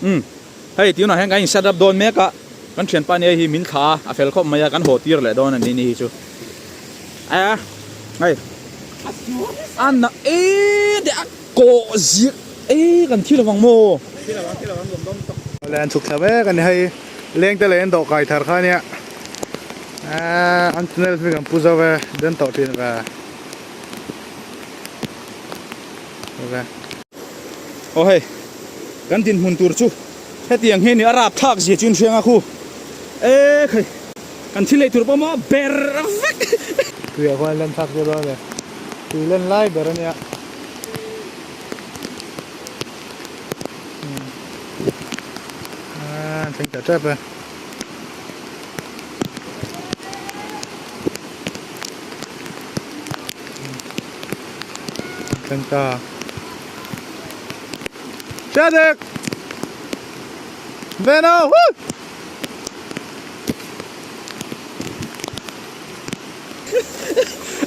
Umm hei tunah hian kan in set up dawn mek a kan thianpa nia hi min thla a fel khawp mai a kan haw tir leh dawn a ni ni hi chu a hei a na e de a kawh zir e kan thi lovang maw Awle an chhuk thla mek a ni hei leng te leh an dawhkai thar kha ania ahh an tunnel hming an pu zo ve den tawh thin ve. Aw hei, kan dinhmun tur chu hetiang hi a ni, a rapthlak zia chu inhriang a khu. E khai, kan thil ei tur pawh maw ber vek. Tuiah khuan len thlak zel dawn a ni, tui len lai ber a nia. Aaa thleng ta tep e. Thleng ta. Chadek! Veno! Woo!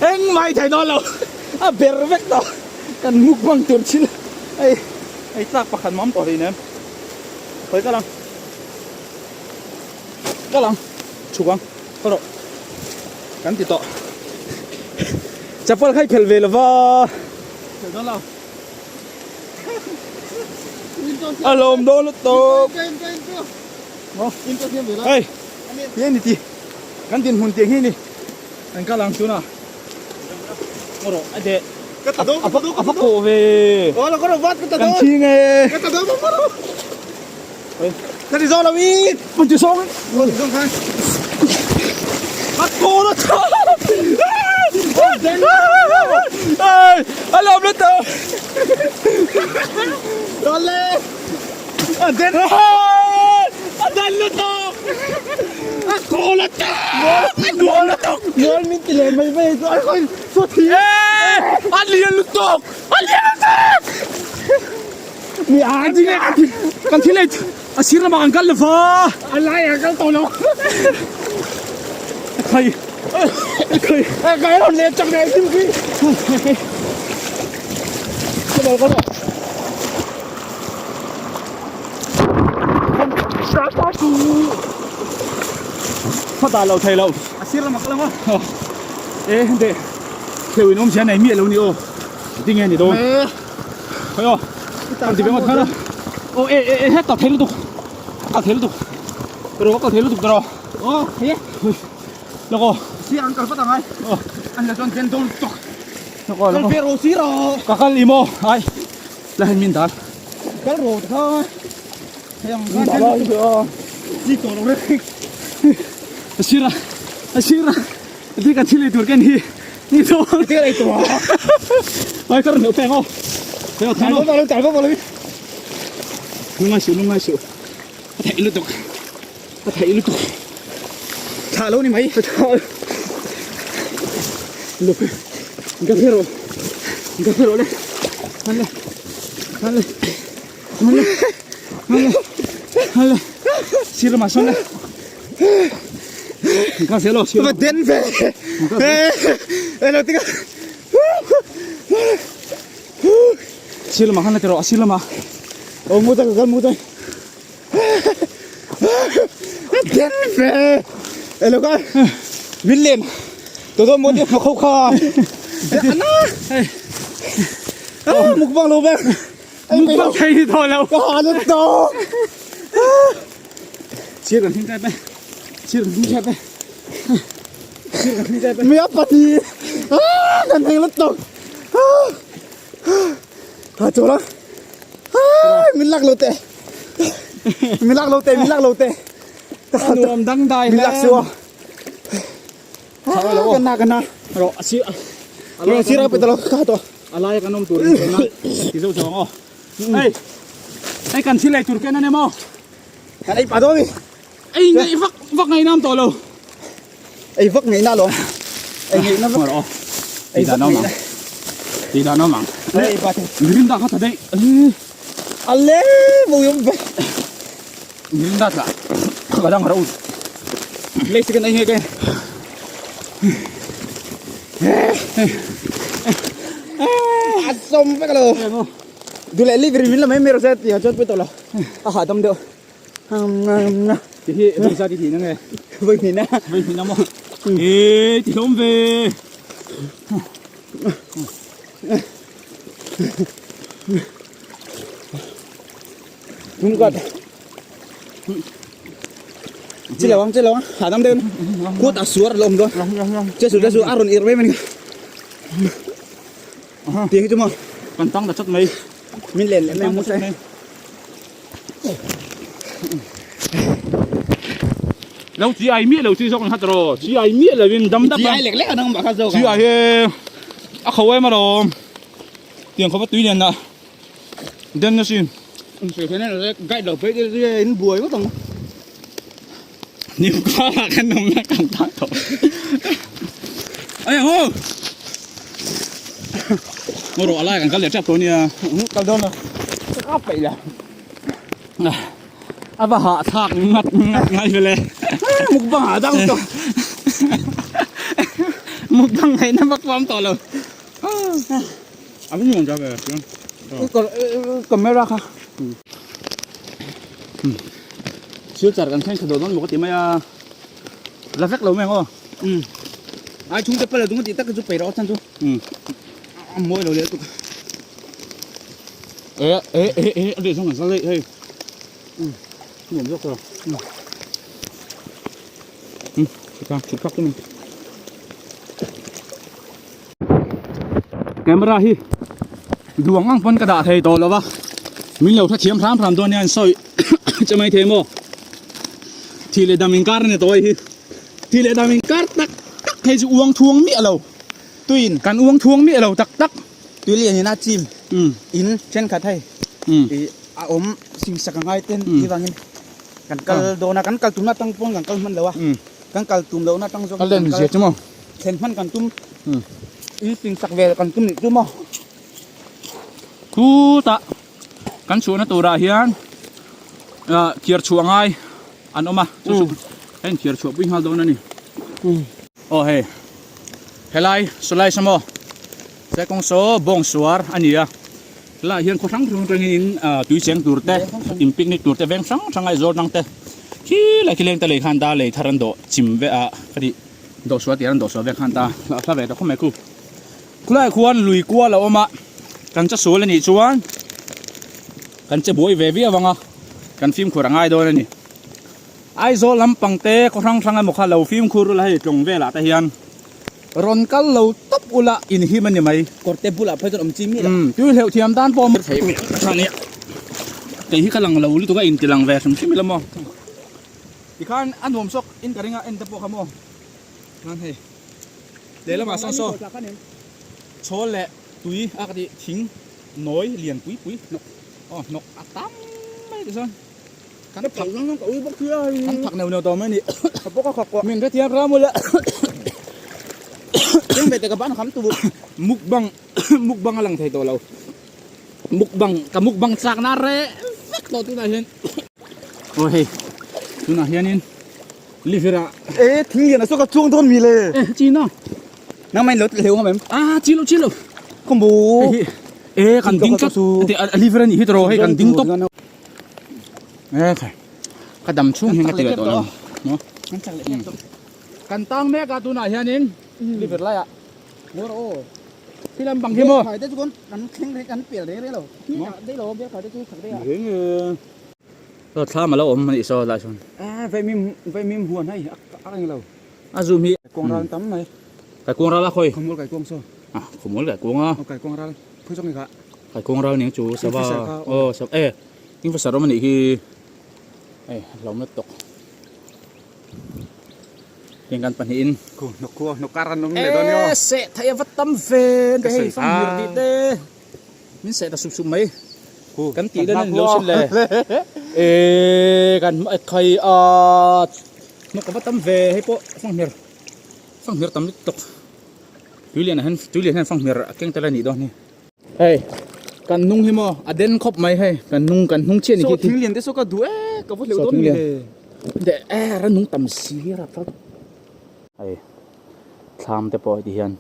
Engmah i thei dawn lo. A ber vek tawh. Kan mukbang tur thil hei hei tlak pakhat mam tawh hleinem. Khawi kal ang. Kal ang. Chhuk ang. Kal rawh. Kan ti tawh. Chapal kha i phelh ve lo va. Phelh dawn lo. A lawm dawn lutuk. Hei, ti a ni ti. Kan dinhmun tih hi ni. Kan kal ang tuna. Ngaw rawh, a deh. A va kawh ve. Kan chhing e. Ka ti zawk lo i. Ka ti zawk i. A kaw na tha. A lawm lutuk. Awle. A den. A den lutuk. A kaw na tha. A kaw lutuk. Mual min ti leh mai mai chu a khawi saw thi. A lian lutuk. A lian lutuk. Mi a ding e kan thil ei a sir lamah kan kal lova a laiah kal tawh lo khai khai kai rawn leh chak leh thil khi ka bal ka Khaw lo thei lo a sir lamah kal ang aw e hente theu in awm zia nei miah lo ni aw tinge ni dawn Khawi aw, kan ti ve ngawt khan a. Aw e e e he kal thei lutuk, kal thei lutuk. Tiraw ka kal thei lutuk tiraw. Aw he. Lawk aw. Si an kal vat angai. Aw. An la chuan den dawn lutuk. Lawk aw lawk aw. Kal ve rawh si rawh. Ka kal i maw ai. La hen min dal. Kal rawh ti kha. Hei ang khan den lutuk. Si tawh lo reng. A sir a, a sir a. Ti kan thil ei tur ken hi ni tho ti ei tur ai kar meu peng aw theo thano ba lo chal ba lo lungai su lungai su a thei lutuk a thei lutuk tha lo ni mai luk ga phero ga phero le han le han le han le han le han le sir ma son le Va den ve elo tika sir lamah khan la ti rawh a sir lamah aw mu ta ka kal mu ta den ve elo ka min lem to do mo te kho kha ana mukbang lo ve mukbang thei ni thaw lo ka ha lo to Sir kan hming tep e. Sir kan hming tep e. Sir kan hming tep e. Mi a pati. Ah, kan hming lutuk. Ah. Ha chu la. Ah, min lak lo te. Min lak lo te, min lak lo te. Nuam dang dai Min lak siwa. Kan na kan na. Ro asir. Ro asir apa talo ka to. Alai kan om tur in na. Ti zo zo ang o. Hei. Hei kan thil ei tur ken ania maw? Kan ei pah dawn ni. Ei ngaih vak vak ngaih nam tawh lo. Ei vak ngaih na lawm. Ei ngaih na vak. Aw. Ei dan awm ang. Ei dan awm ang. Ei pah thei. Mirinda kha tha daih. Ale mawi awm ve. Mirinda tla. Ka dang ro. Lei second ei nge ke. A sawm vek lo. Duh leh live ri min la mai mai rawh se tih ah chuan pawi tawh lo. A hahdam deuh. Ti hi vawi zat i hnih na nge? Vawi hnih na. Vawi hnih na maw? Eee ti hlawm ve. Thum kat. Chi lo ang chi lo ang hahdam deuh kut a suar a lawm dawn. Che su che su a rawn irh mai mai ni. Tiang hi chu maw? Kan tang ta chat mai. Min len leh mai ang musa. Lo chi ai miah lo chi zawk an hat rawh. Chi ai miah lo in dam dap a. Chi ai lek lek anang mah kha zawk. Chi ai hi a kho em alawm. Tiang khawpa tui lian ah den na sin. Guide lo phei in buai ngawt ang. Nim kha kan awm na kan tang tawh. Ai ang aw. Ngaw rawh alai kan kal leh tap tawh nia. Kal dawn lo. Ka peih la. A va hah thlak ngat ngat ngai vele. Mukbang ah dang tawh. Mukbang ngaihna vak pawh a awm tawh lo. A va nuam ta ve. Camera kha. Silchar kan thleng thla dawn dawn maw ka ti mai a. La vek lo mai ang aw. Ai chhungte pala dung a tih tak chu peih rawh chan chu. A mawi lo leh tuk. E e e e a leh zawng kan zal daih hei. Nuam zawk ta. Chhuk chhuk phak tum. Camera hi duang ang pawn ka dah thei tawh lo va min lo hrethiam hram hram dawn nia an sawi che mai thei maw thih leh dam inkar a ni tawh hei hi thih leh dam inkar tak tak hei chu uang thuang miah lo tuin kan uang thuang miah lo tak tak tui lian in a chim in thenkhat hei ih a awm singsak a ngai ten tih vangin kan kal dawn a kan kal tumna atang pawn kan kal hman lo a kan kal tum lohna atang zawk in kan kal. Thlen hman kan tum in pin sak vel kan tum nih chu maw. Khutah kan chhuahna turah hian thiar chhuah ngai an awm a chu chu a inthiar chhuah pui nghal dawn a ni. Aw hei helai sawlai saw maw Saikawng saw bawng suar a ni a helaiah hian khaw hrang hrang atangin tui cheng tur te in picnic tur te veng hrang hrang Aizawl atang te khi lai khi leng te lei khan ta lei thar an dawh chim vek a ka tih. Dawhsual tih an dawhsual vek khan ta hla ve ta khawp mai khu. Khulaiah khuan lui kual a awm a, kan che sual a nih chuan kan che buai ve viau ang a, kan fimkhur a ngai dawn a ni. Aizawl lampang te khaw hrang hrang emaw kha lo fimkhur ula hei tlawng velah te hian rawn kal lo tawp ula inhim a ni mai. Kawrte bulah phei chuan awm chi miah lo. Umm tui hleuh thiam tan pawh thei a nia. Kei hi ka lang lo lutuk a intilang ve hrim hrim ila maw. Tikhan a nuam zawk in ka ring a en te pawh kha maw chuan hei lehlamah sawn saw chhawl leh tui a ka tih thing nawi lian pui pui hnawk aw hnawk a tam mai ti chuan kan phak kan phak neuh neuh tawh mai a ni min hrethiam ram ula mukbang mukbang a lang thei tawh lo mukbang ka mukbang chak na reh vek tawh tunah hian. Aw hei tunah hianin liver ah e thing lian a saw ka chuang dawn mi le e china nangmah in lo hleuh ngam em ah chi lo chi lo khawmbu e kan ding tlat te a liver ani hi tawh hei kan ding tawp e khai ka dam chhung hian ka ti leh tawh lo maw kan tang mek a tunah hianin liver laiah Ngawr aw. Khi lam bang hi maw? Khai te chu kan kan thleng reng kan pel reng reng lo. Khi ah dei lo biak khai te chu chak dei ah. Reng e. Saw thlam a lo awm anih saw lai sawn. Eh vei mim vei mim huan hei a reng lo. A zum hi. Kai kuang ral tam mai. Kai kuang ral a khawi. Khawmual kai kuang saw. Ah khawmual kai kuang a. Aw kai kuang ral phui zawk ni kha. Kai kuang ral ning chu sava. Aw sava eh kingfisher awm anih hi. Hei hlauhna tawk. Heng kan pahnihin Khu hnawk khu hnawk kar an awm leh dawn emaw. E seh theih a va tam ve an ti hei fanghmir tih te min seh ta sup sup mai kan tih dan a ni lo sin le e kan khai a hnawk a va tam ve hei pawh fanghmir fanghmir tam lutuk tuilian ah hian tuilian hian fanghmir a keng tel a nih dawn hi. Hei kan hnung hi maw a den khawp mai hei kan hnung kan hnung chiah ni khi khi thing lian te saw ka duh e ka va hleuh dawn mi le de e ran nung tam si rap rap hei thlam te pawh heti hian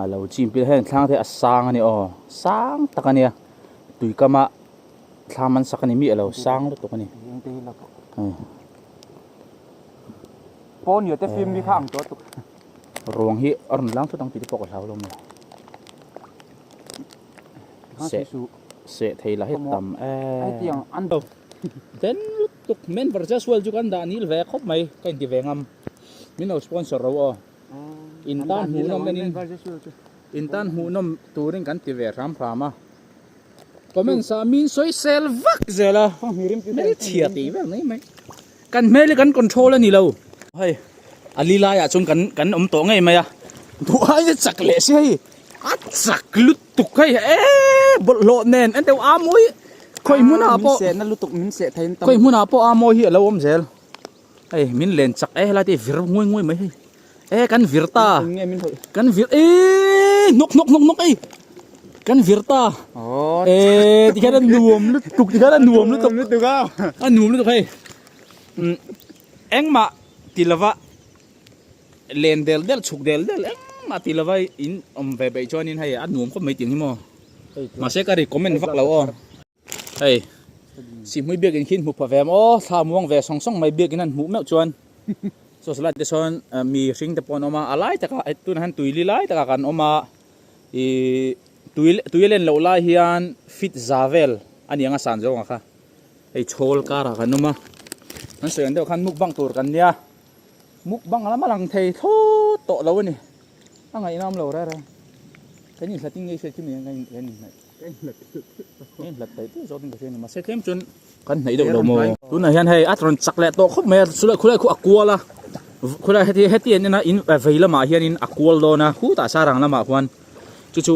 a lo chim pil heng thlang te a sang a ni aw sang tak a nia tui kama. Thlam an sak a ni miah lo sang lutuk a ni. Ruang hi a rawn lang thut ang tih te pawh ka hlau lo maw. Seh seh thei lah hi tam em. Den lutuk men versus world chu kan dah nil ve khawp mai ka inti ve ngam. Min lo sponsor ro aw. In tan hmuhnawm enin in tan hmuhnawm turin kan ti ve hram hram a. Comments ah min sawi sel vak zel a hmelchhia tih vel mai mai kan hmel hi kan control a ni lo hei a li laiah chuan kan kan awm tawh ngei mai a duh aia chak leh si hei a chak lutuk hei eee bawlhhlawh nen en deuh a mawi khawi hmunah pawh khawi hmunah pawh a mawi hi a lo awm zel. Hei min len chak e helai te hi vir nguai nguai mai hei e kan vir ta kan vir e hnawk hnawk hnawk hnawk ei kan vir ta e tikhian a nuam lutuk tikhian a nuam lutuk a nuam lutuk hei engmah ti lova len del del chhuk del del engmah ti lova in awm ve peih chuanin hei a nuam khawp mai tih ang hi maw mahse ka recommend vak lo aw. Hei Sihhmui biakin khi hmu pha ve em aw thla muang ve sawng sawng mai biakin an hmuh meuh chuan saw salai te sawn mi hring te pawh an awm a a lai takah tunah hian tui li lai takah kan awm a ihh tui tui a len loh lai hian fit za vel a ni ang a san zawng ah kha hei chhawl karah kan awm a an sawi ang deuh khan mukbang tur kan nia mukbang lama lang thei thlawt tawh lo a ni a ngaihnawm lo reng reng kan inhlat in ngei hriat khi mi ang kan inhnaih. Kan hlat theih tih zawk in ka hria a ni mahse tlem chuan kan hnaih deuh lo maw tunah hian hei a rawn chak leh tawh khawp mai a chulai khulai khu a kual a khulai heti heti an en a in vei lamah hianin a kual dawn a khutah sarang lamah khuan chu chu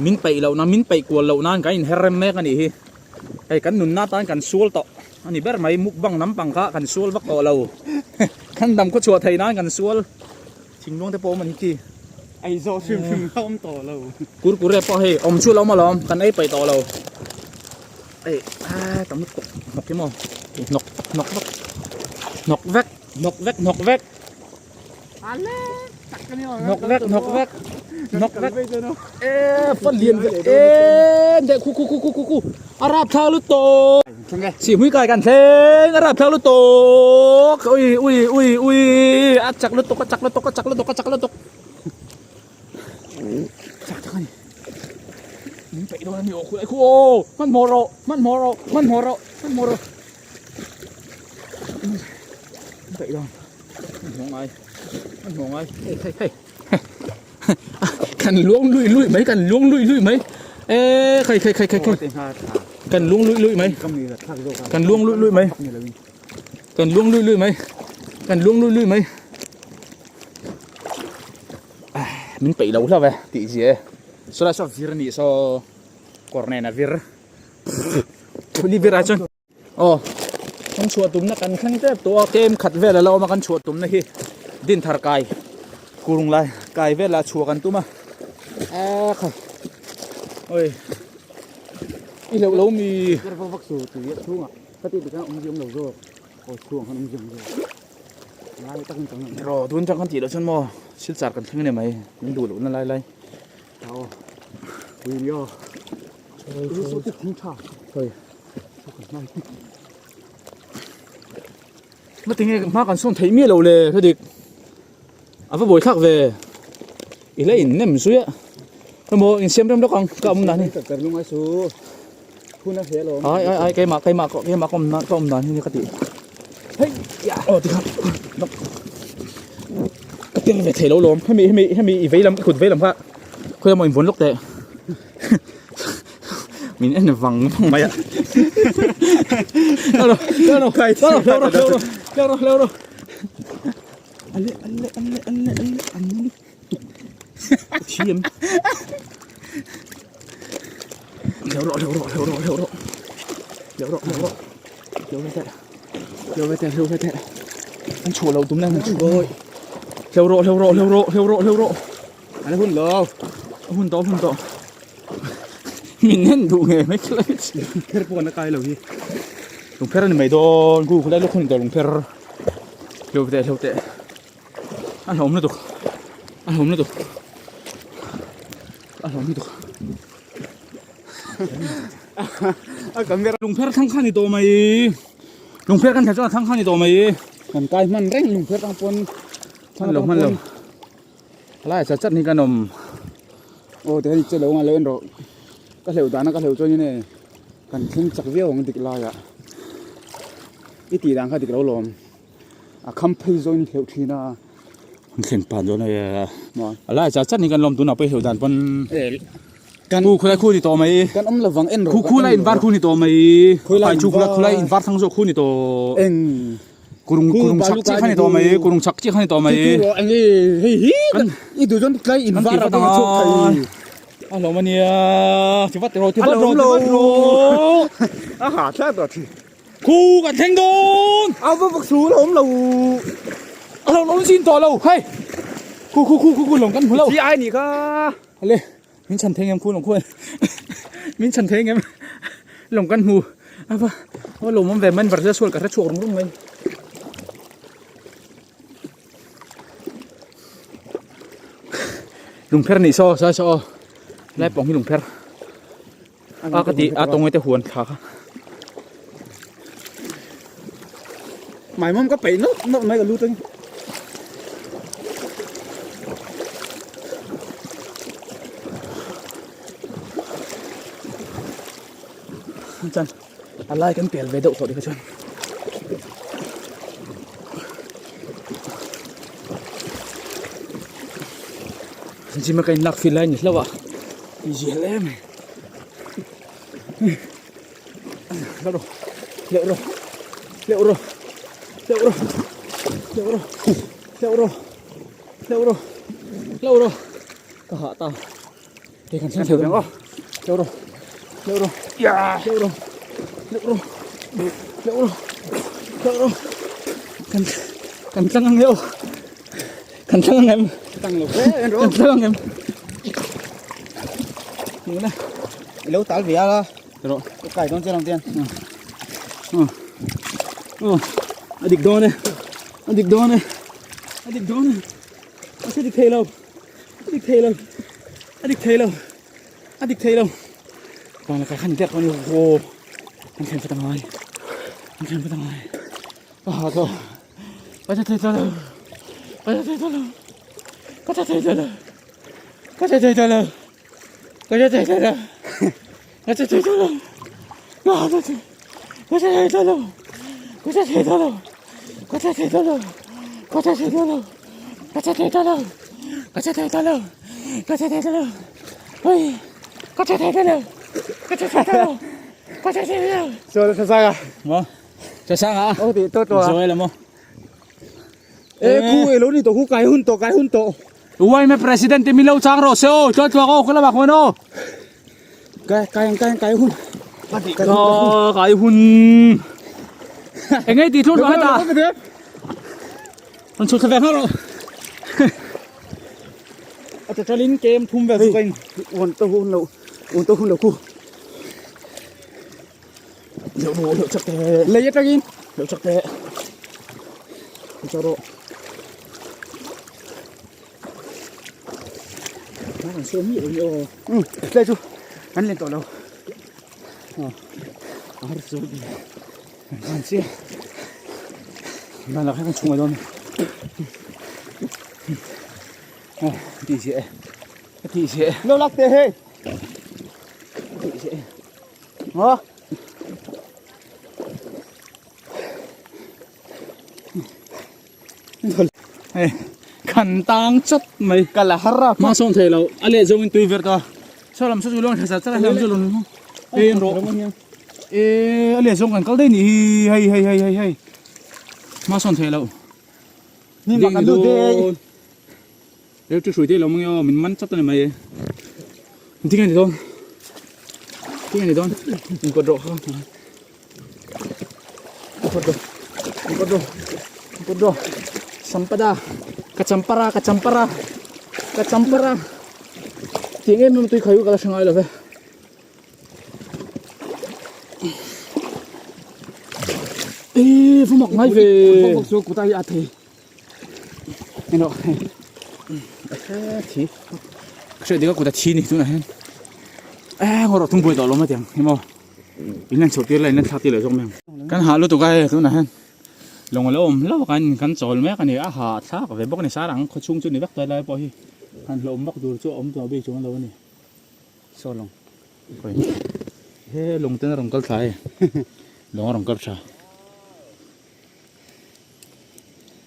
min peih loh nan min peih kual loh nan kan inher rem mek a nih hi hei kan nunna atan kan sual tawh a ni ber mai mukbang lampang kha kan sual vak tawh lo kan dam khaw chhuah theih nan kan sual. Thingluang te pawh awm a ni khi. Ei zawh hrim hrim kha awm tawh lo. Kurkure pawh hei awm chu a lo awm alawm kan ei paih tawh lo. Ei a tam lutuk hnawk hi maw hnawk hnawk vek hnawk vek hnawk vek hnawk vek hnawk vek hnawk vek hnawk vek e fa lian ve e deh khu khu khu khu khu khu a rapthlak lutuk. Sihhmui kai kan thleng a rapthlak lutuk ui ui ui ui a chak lutuk a chak lutuk a chak lutuk a chak lutuk chak chak a ni min peih dawn a ni aw khulai khu aw hmanhmawh rawh hmanhmawh rawh hmanhmawh rawh hmanhmawh rawh min peih dawn hmanhmawh ngai hmanhmawh ngai hei hei hei Kan luang luih luih mai kan luang luih luih mai e khai khai khai khai khai kan luang luih luih mai kan luang luih luih mai kan luang luih luih mai kan luang luih luih mai min peih lo hlauh ve tih zia e sawlai saw vir anih saw kawr nen a vir ni vir ah chuan Aw, kan chhuah tumna kan thleng tep tawh a, kem khat vel a la awm a kan chhuah tumna hi Dinthar kai kurung lai kai velah chhuah kan tum a, a khai oi i hleuh lo mi. Ker vak vak su tui a chhungah ka tih dik a awm zia awm lo zawk aw chhungah khan awm zia awm zawk lai takin kan ngaih. Rawh tun tang kan tih loh chuan maw silchar kan thleng a ni mai min duh lohna lai lai. Aw ui nia ui saw thing tha oi. Hma tinge hma kan sawn theih miah lo le Hradik a va buai thlak ve i la in nem zui a emaw in siam rem lawk ang ka awm dan hi ai ai ai keimah keimah keimah ka awm ka awm dan hi ni ka tih hei ya aw tikhan ka tel ve thei lo lawm hemi hemi hemi i vei lam i kut vei lam kha khawi emaw in vawn lawk teh. Min en vang vang mai a. Leo leo leo leo leo leo leo leo. Ale ale ale ale ale ale. Thiam. Leo ro leo ro leo ro leo ro. Leo ro leo ro. Leo ve teh. Leo ve teh leo ve teh. An chhuah lo tum na an chhuah. Leo ro leo ro leo ro leo ro leo ro. An hun lo. Hun tawh hun tawh. Min en duh nge mai khelai chi. Lungpher pawh an kai lo hi. Lungpher a ni mai dawn ku khulai lukhun tawh lungpher. Hleuh teh hleuh teh. A hlawm lutuk. A hlawm lutuk. A hlawm lutuk. A camera. Lungpher thlang kha ni tawh mai. Lungpher kan thla chuan a thlang kha ni tawh mai. Kan kai hman reng lungpher tang pawn. Hman lo hman lo. Lai chat chat ni kan awm. Aw ti hian i che lo nga lo en rawh. Ka hleuh dana ka hleuh chuan in e kan thleng chak viau ang dik laiah. I tih dan kha dik lo lawm. A kham phei zawin i hleuh thin a. An thlen pan dawn a a lai chat chat ni kan lawm tunah pawh i hleuh dan pawn khu khulai khu ni tawh mai. Kan awm lovang en rawh. Khu khulai in var khu ni tawh mai. Khulai chu khulai in var thang zawk khu ni tawh. Eng. Kurung kurung chak chi kha ni tawh mai kurung chak chi kha ni tawh mai. Eng hei hi i duh chuan tlai in var a bang chhuak thei. A hlawm a nia ti vat rawh ti vat rawh ti vat rawh. A ha thlak tawh thi. Khu kan thleng dawn. A va vak su la awm lo. A lo awm zin tawh lo hei. Khu khu khu khu khu lawng kan hmu lo. Chi ai ni kha. Le min chhan thei ngem khu lawng khuan min chhan thei ngem lawng kan hmu a va a lawmawm ve man varzel sual ka hre chhuak rum rum mai. Lungpher nih saw saw saw lai pawng hi lungpher a ka ti a tawng te huan thla kha. Mai mawm ka peih nawk nawk mai ka lut a ni. Chuan a lai kan pel ve deuh tawh dikha chuan. Gym a ka inlak feel lai ni hlauh a tihzial em mai. Leuh rawh leuh rawh leuh rawh leuh rawh leuh rawh leuh rawh leuh rawh leuh rawh ka hah ta hei kan thleng thei dawn leuh rawh leuh rawh leuh rawh leuh rawh leuh rawh leuh rawh kan kan tlang ang leuh kan tlang ang em kan tlang ang em I lo tal ve a rawh ka kai dawn che rang tian a dik dawn e a dik dawn e a dik dawn e a se dik thei lo a dik thei lo a dik thei lo a dik thei lo bang la kai khan der ni ho an thlen fa tangai an thlen fa tangai a ha to ka cha thei ta lo ka cha thei ta lo ka cha thei ta lo ka cha thei ta lo Ka cha thei ta lo. Ka cha thei ta lo. Ka cha thei ta lo. Ka cha thei ta lo. Ka cha thei ta lo. Ka cha thei ta lo. Ka cha thei ta lo. Ka cha thei ta lo. Ka cha thei ta lo. Oi. Ka cha thei ta lo. Ka cha thei ta lo. Ka cha thei ta lo. So ta sanga. Mo. Ta sanga. O ti to to. Zoe la mo. E khu e lo ni to khu kai hun to kai hun to. Uaime President te min lo chang rawh se aw, tluan tluak aw, khaw lamah khuan aw. Kai kai kai kai hun. Ka kai hun. Engei ti thlur rawh heta. An chhut thla ve nghal rawh. A totalin kem thum vel chu ka in. Uan to hun lo, uan to hun lo khu. Leuh rawh, leuh chak teh. Lei atangin. Leuh chak teh. Chak rawh. Nó còn sớm nhiều nhiều. Ừ, đây chú. Anh lên tàu đâu. Ờ, à, rồi. Anh xe. Mà là cái con chuột rồi. Ờ, tí dễ. Tí dễ. Lâu lắc tê hê. Tí dễ. Ngó. Hei kan tang chat mai ka la har a ma sawn thei lo a leh zawng in tui ver ta saw lam saw chu lawng tha chat chat a lam chu lawng e an rawh e a leh zawng kan kal daih nih hi hei hei hei hei hei ma sawn thei lo ni ma kan lut daih Rel chu hrui te lo mang e aw min man chat a ni mai e tinge ni dawn tinge ni dawn in kawt rawh kha in kawt rawh in kawt rawh in kawt rawh sampada ka champara ka champara ka champara tih em em tui khaih ka la hre ngai lo ve. Ê va mak ngai ve chu kut a hi a thei eno thi hriat dika kut a thi ni tunah hian e ngawh rawh tum buai tawh lo mai teh ang hi maw. In lan chhoh tir la in lan thlak tir leh zawk mai ang. Kan hah lutuk a hei tunah hian lawng a lo awm hlauh a kan kan chawl mek a ni a hahthlak ve bawk a ni sar ang khawchhung chu ni vek tawh lai pawh hi han hlauhawm vak tur chu a awm tawh bik chuang lo a ni. Saw lawng. He lawng ten a rawn kal thla hei lawng a rawn kal tha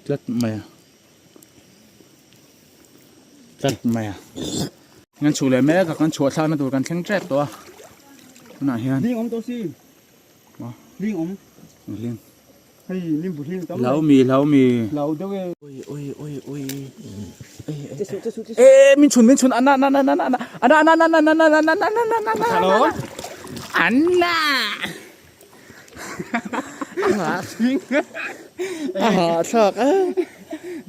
tlat mai a. Tlat mai a. Kan chhuh leh mek a, kan chhuah thlakna tur kan thleng tep tawh a. Tunah hian. Hling awm tawh si. Hling awm. Hling. Hei lim bu hling tam. Hlau mi hlau mi. Hlau deuh e. Oi oi oi oi. E min chhun min chhun ana ana ana ana ana ana ana ana ana ana ana ana ana ana Hello. Anna. A thlak a.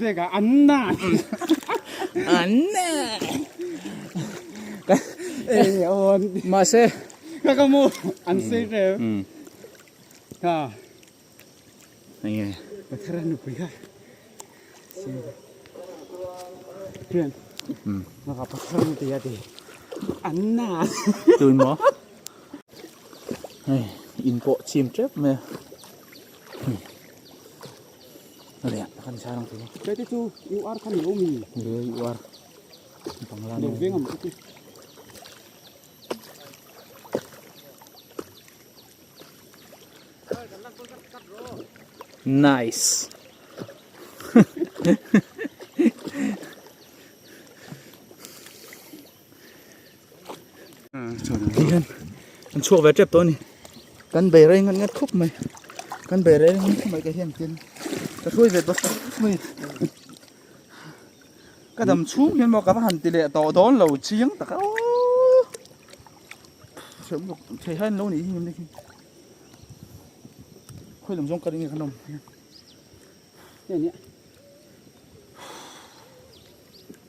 Deka Anna. Anna. Ê ôn. Mahse. Ka ka mu an sei reu. Ka. Enge. Pathara nupui kha. Friend. Maka pathara nupui ati. Anna. Tun mo. Hei in pawh chim tep mai a a lian tak a ni sai ang chu Hei te chu UR kha ni lo mi ni e UR bangla lo veng ang chu Nice. Tihian an chhuak ve tep tawh a ni kan bei rei ngat ngat khawp mai kan bei rei ngat khawp mai ka hian tin ka hruai ve tawh khawp mai ka dam chhung hian maw ka va han ti leh tawh dawn lo chiang tak a aww thei hian lo nih hi khawi lam zawng ka ring nge kan awm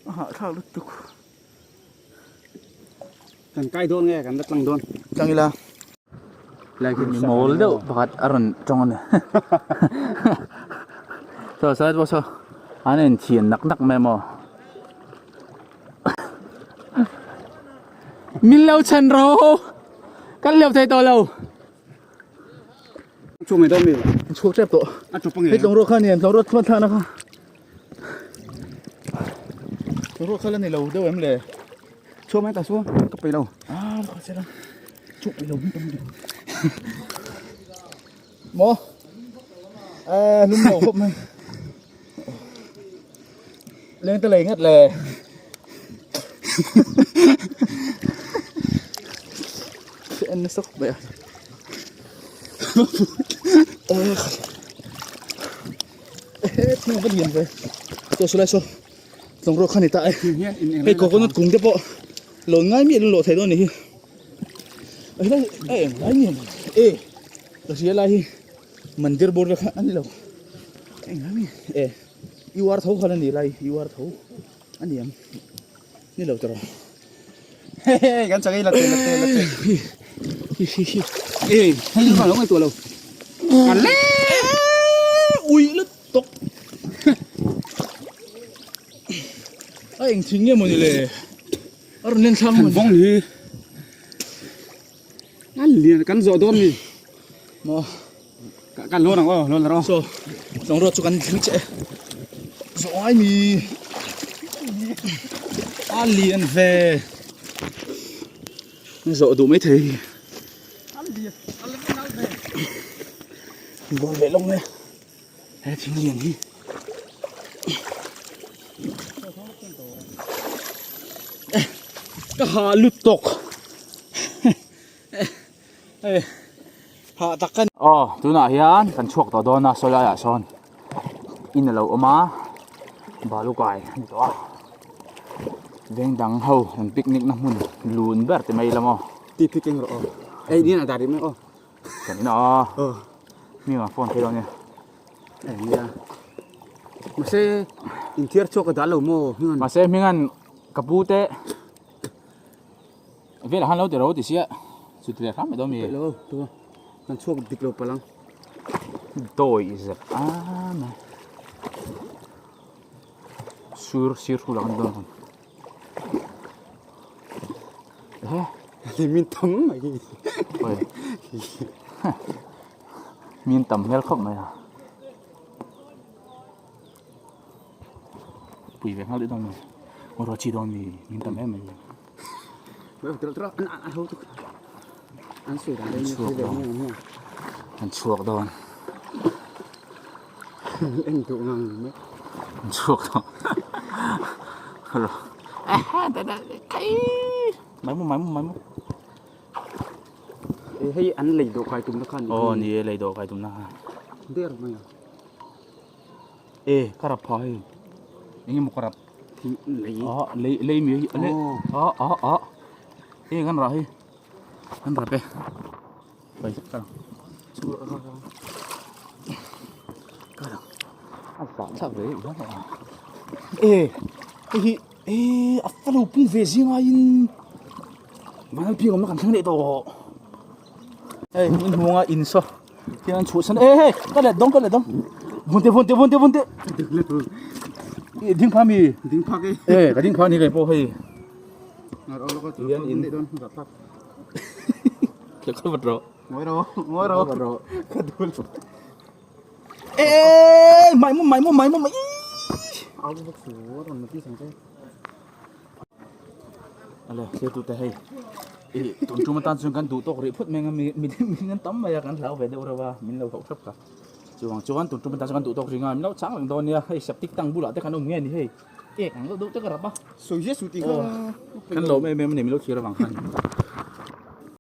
a hahthlak lutuk. Kan kai dawn nge kan la tlang dawn. Tlang ila. Lai khi mi mawl deuh pakhat a rawn tawng a ni. Saw saw pawh saw an inthian nak nak mai maw. Min lo chhan rawh kan leu thei tawh lo. Chhuak mai dawn mi. Chhuak tep tawh. A chawp ange. Hei tlawng ruak kha anian tlawng ruak thlan thlakna kha. Tlawng ruak kha la ni lo deuh em le. Chhuak mai ta su ka peih lo. Ah ka che la. Chhuak peih lo mi tam deuh. Maw. Eh lum lo khawp mai. Leng te lei ngat le. En nasa khawp mai a. Ehe thing va lian ve. Chaw saw lai saw tlawng ruak kha ni ta e. Hei coconut kung te pawh lawn ngai miah lo lawh thei dawn a ni hi. Helai a eng lai nge maw e ka hria lai hi mandir bawr vel kha a ni lo. Eng lai nge e UR tho khan a ni lai UR tho a ni ang ni lo tawh. Hehe kan chak ei la te la te la te. Hi hi hi. E hei lu lo ngai tu lo. A le ui lut tok. A eng thing nge maw ni le. A rawn len thlang maw ni. Vong ni. An lian kan zawh dawn ni. Maw. Kan lawn ang aw lawn rawh. So tlawng ruat chu kan thleng che. Zawh ngai mi. A lian ve. Zawh duh mai thei. A lian a lian nal ve. Buai ve lawng e. He thing lian hi. Ka ha lut tawk. Hah tak ka ni. Aw tunah hian kan chhuak tawh dawn a saw laiah sawn in a lo awm a balu kai a ni tawh a veng dang ho an picnic na hmun lun ber ti mai ila maw. Ti phi keng rawh aw. Ei din a dar rih mai aw. Kan in a mi ang phone phei dawn nia. Ei nia. Mahse inthiar chhuak ka dah lo maw hmingan. Mahse hmingan ka pu te. Velah khan lo ti ro ti sia chu ti leh hram mai dawn mi. Lo tu kan chhuak dik lo palang. Dawi zet a mai. Sur sir thu lang dawn. He. Min tam mai hi. Min tam hmel khawp mai a. Pui ve nghal dawn mi. Ro chi dawn mi min tam em mai. An sawi dan dawn chhuak dawn. An chhuak dawn. En duh ngang mai. An chhuak dawn. Ro. Mai mu mai mu mai mu. Hei an lei dawh kai tumna kha a ni. Aw ni e lei dawh kai tumna kha. Der mai a. E ka rap pha hei. Eng emaw ka rap. Thing lei. A lei lei mi hi le. A a a. E kan rah hei. Kan rap e. Pai ka rang. Ka rang. A vah thlak ve deuh hlauh a. E hei hi e a fa lo pung ve zing aiin vanal piang awmna kan thleng leh tawh. Hei in hmunga in saw hian an chhuahsan e hei ka let dawng ka let dawng vunte vunte vunte vunte ding pha mi ding phak e e ka ding pha ni kei pawh hei hian in ka vat rawh ngawi rawh ngawi rawh vat rawh ka dul e mai mu mai mu mai mu mai au bawk su rawn ti sang che Ale thlir tute hei ih tun tum atan chuan kan duh tawk rih phut mai ang a mi mi mi an tam mai a kan hlau ve deuh reuh a min lo hauh hrep kha chuvang chuan tun tum atan chuan kan duh tawk rih nga min lo chang reng dawn nia hei septic tank bulah te khan awm nge ni hei ek ang deuh deuh te ka rap a sawi zia su tih kha kan lawm em em a ni min lo thlir avang khan.